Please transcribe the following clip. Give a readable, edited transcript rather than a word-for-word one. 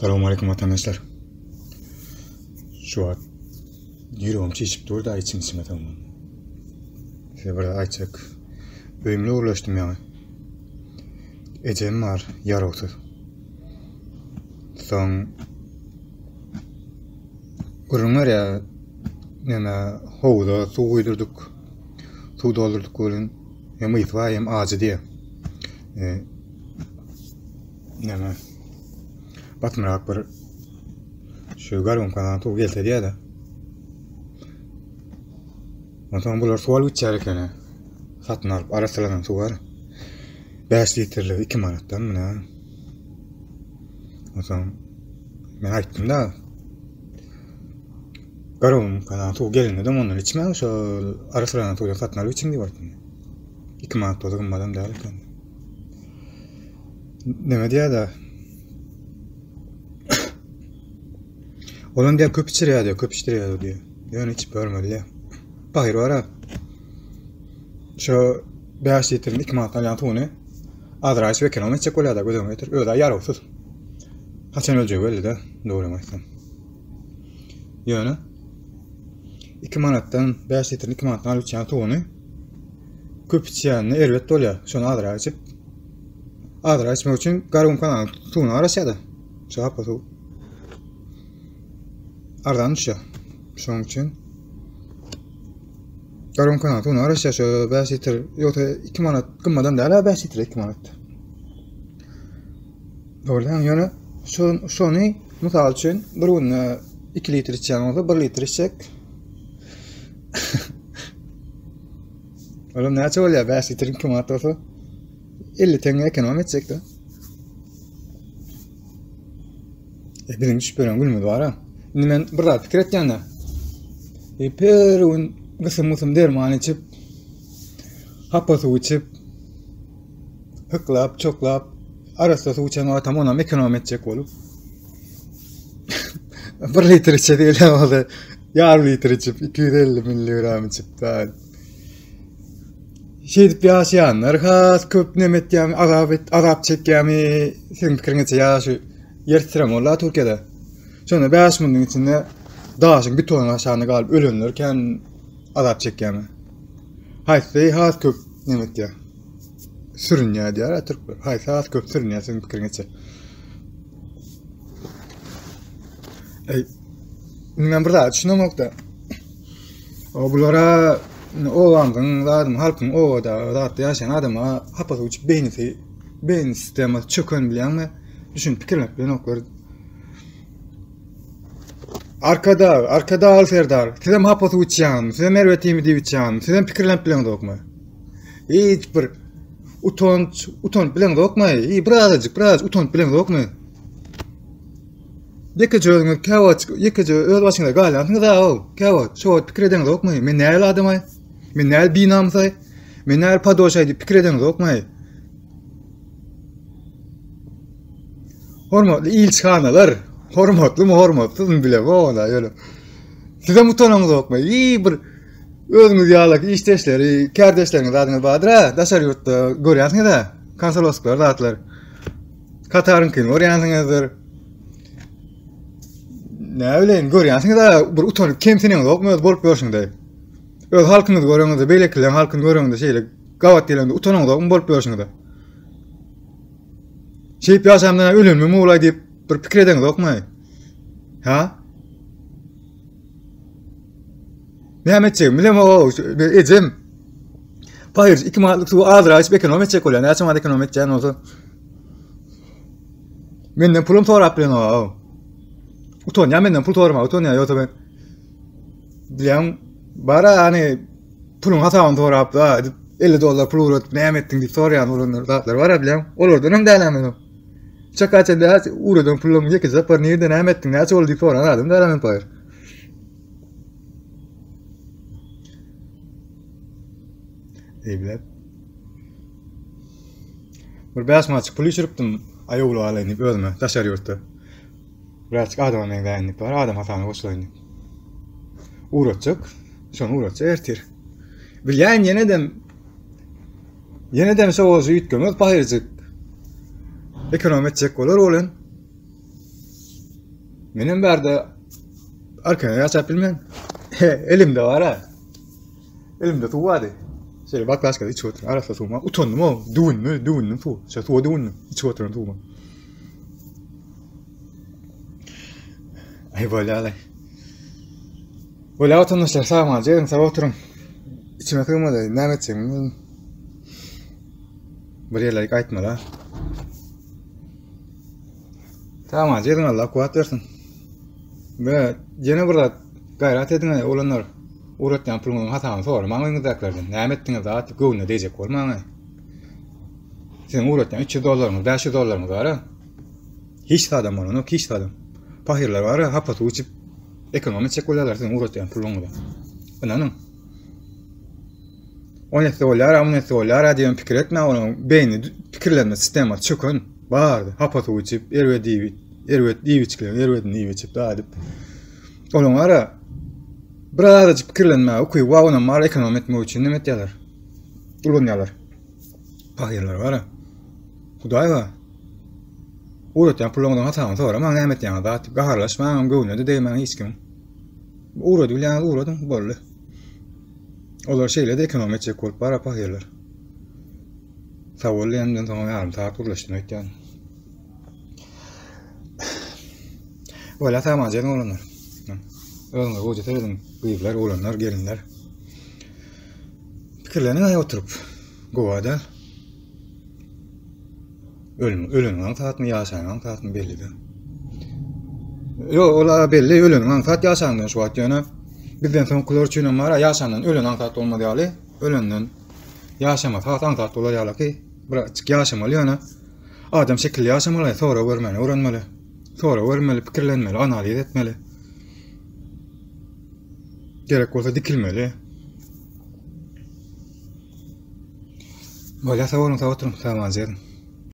Salowmaleýkim watandaşlar. Şu wagt ýüregim çişip dur da içim içime sygman. Size bir zat aýtjak. Öýümde gürleşdim ýaňy. Ejem bar, ýarawsyz. Soň gürrüň berýär. Näme howuza suw guýdurdyk. Suw doldurdyk welin hem ysy bar hem ajy diýýär. Näme? Batymrak bir şu garumkadan suw gelse diýýär-de. Onsoň bular suw alyp içýär ekeni. Satyn alyp arassalanan suw bar. 5 litrlik 2 manatdan mine. Onsoň men aýtdym da Garumkadan suw gelende de ondan içmäň, şo arassalanan suwdan satyn alyp içiň diýip aýtdym. 2 manat bolsa gymmadam däl eken. Neme diýýär-de? Olam diýýär köp içirýär diýýär, köp içdirýär diýýär. Ýöne içip görmeli diýýär. Pahyr bar-a. Şo 5 litriň 2 manat alýan suwuny azrak içip ekonom etjek bolýar-da, göz öňüne getir. Öz-ä ýarawsyz. Haçan öljegi belli-de, dogrymy aýtsam. Ýöne 2 manatdan 5 litriň 2 manatdan alyp içýän suwuny köp içýänine erbet bolýar. Şony azrak içip azrak içmek üçin Garagum kanalynyň suwuna garaşýar-da. Şu hapa suw. Arzan düşýär. Şonuň üçin Garagum kanalynyň suwuna garaşýar şu 5 litr ýogsa 2 manat gymmadam däl-ä 5 litre 2 manat. Dogrudan ýöne şu şony mysal üçin bir günde 2 litr içýän bolsa 1 litr içjek. Olam näçe bolýar? 5 litr 2 manat bolsa 50 teňňe ekonom etjek-de. E, biziň düşüp ýören günümiz bar-a. Indi men bir zat pikir etýän-de. E, her gün gysym-gysym derman içip, hapa suw içip, hyklap, çoklap, arassa suw içen wagtam onam ekonom etjek bolup. bir litr içe diýilýän bolsa, ýarym litr içip, 250 milligram içip da. Şeýdip ýaşaýanlar has köp neme etýärmi, azap et, azap çekýärmi? Siziň pikiriňizçe ýa şu ýer titreme boldy Türkiýede. Şonda 5 minutyň içinde daşyň betonyň aşagynda galyp ölenler kän azap çekýärmi? Haýsy has köp neme etýär? Sürünýär diýýär türkler. Haýsy has köp sürünýär siziň pikiriňizçe? Ey, men bir zat düşünemok-da. O bulara obamyzyň zadyň halkyň obada zatda ýaşaýan adama hapa suw içip beýnisi beýni sistemasy çöken bilýäňmi? Düşünip pikirlenip bilenoklar. Arkadag, Arkadag Serdar, sizem hapa suw içýäňizmi? Sizem erbet iými diýip içýäňizmi? Sizem pikirlenip bileňzokmy? Hiç bir utanç, utanyp bileňzokmy? Bir azajyk, bir azajyk utanyp bileňzokmy? Ýekeje özüňiz käwagt ýekeje öz başyňyza galýansyňyz a-ow, käwagt şo wagt pikir edeňzokmy? Men nähili adamaý? Men nähili binamysaý? Men nähili padoşaý diýip pikir edeňzokmy? Hormatly ilçihanalar, hormatlymy hormatsyzmy bilemok-a ýöne. Sizem utanaňyzokmy? Iý bir özüňiz ýaly işdeşleri, kärdeşleriňiz zadyňyz bardyr-a, daşary ýurtda görýänsiňiz-ä, konsoloslyklar zatlar. Kataryňkyny görýänsiňizdir. Näme bileýin, görýänsiňiz-ä, bir utanyp kemsineňizokmy öz bolup ýörşüňde. Öz halkyňyzy göreňizde, beýlekileriň halkyny göreňizde şeýle gabat gelende utanaňyzokmy bolup ýörşüňize. Şeýip ýaşamdan ölenmi mowlaý diýip bir pikir edeňizokmy? Ha? Näme etjegimi bilemok, ejem. Paýyr, 2 manatlyk suwy azrak içip ekonom etjek bolýar. Näçe manat ekonom etýän bolsa. Menden pulum sorap bilenok. Utanýar menden pul soramaga utanýar ýogsa men bilýän bara hani puluň hasabyny sorap da 50 dollar pul ugradyp näme etdiň diýip soraýan bolanlar zatlar bar bilýän. Olardan hem däl men. Çaka çende ugradan puluň ýeke sapar nirde näme etdiň näçe boldy diýip soran adam däl men paýyr. Eýläp. Bir 5 manatjyk pul üýşüripdim, aýawly alaýyn diýip özüme daşary ýurtda. Birazjyk adama meňzäýin diýip, bar adam hasabyna goşulaýyn diýip. Ugratjak, şony ugratjak ertir. Bilýän ýenedem ýenedem şo bolşy üýtgemez pahyrjyk. Ekonom etjek bolar olen. Menem bärde arkaýyn ýaşap bilmen. Elimde bar-a. Elimde suw bardy. Şeýle baklaşkada içip oturan arassa suwuma utandym o. Düwünmi, düwündim suw. Şo suwa düwündim. Içip oturan suwuma. Aý bolýar-laý. Bolýar watandaşlar, sag boluň, jigim, sag oturyň. Içime sygmady, näme etjegimi bilmedim. Bir ýerlere gaýtmaly. Tamam, jigim, Allah kuwwat bersin. We ýene bir zat gaýrat ediň, oglanlar. Ugratýan puluňyzyň hasabyny soramaň öýüňizdäkilerden. Näme etdiňiz zat göwnüne degjek bolmaň. Siziň ugratýan 300 dollaryňyz, 500 dollaryňyz bar-a. Hiç zadam bolanok, hiç zadam. Pahyrlar bar-a, hapa suw içip ekonom etjek bolýarlar siziň ugratýan puluňyzy. Ynanyň. On etse bolýar, on etse bolýar diýen pikir etme, onuň beýni pikirlenme sistemasy çöken. Bar, hapa suw içip, erbet iýip, erbet iýip içkileň erbedini iýip içip da edip. Onuň ara birazajyk pikirlenmäge ukyby bar, onam bar ekonom etmek üçin neme etýärler? Ulanýarlar. Pahyrlar bar. Hudaý bar. Ugratýan puluňyzyň hasabyny soramaň näme etýäňiz zat diýip gaharlaşmaňam göwnüne-de degmäň hiç kimiň. Ugrady bilýäňiz ugradyň boldy. Olar şeýle-de ekonom etjek bolup bara pahyrlar. Sag bol diýenden soň ýarym sagat gürleşdim öýtýän. Bolýa sag boluň oglanlar. Özüňize gowja serediň gyzlar, oglanlar, gelinler. Pikirleniň aý oturyp. Gowa däl. Ölüm, öleniň aňsatmy, ýaşanyň aňsatmy belli däl. Ýok, ol belli, öleniň aňsat ýaşanyňdan şu wagt ýöne bizden soňkular üçin hem bar, ýaşandan ölen aňsat bolmaz ýaly, ölenden ýaşamak has aňsat bolar ýalyky. Birazjyk ýaşamaly ýöne adam şekilli ýaşamaly, sorag bermäni öwrenmeli. Sorag bermeli, pikirlenmeli, analiz etmeli. Gerek bolsa dikilmeli. Bolýa sag boluň, sag oturyň, sag boluň.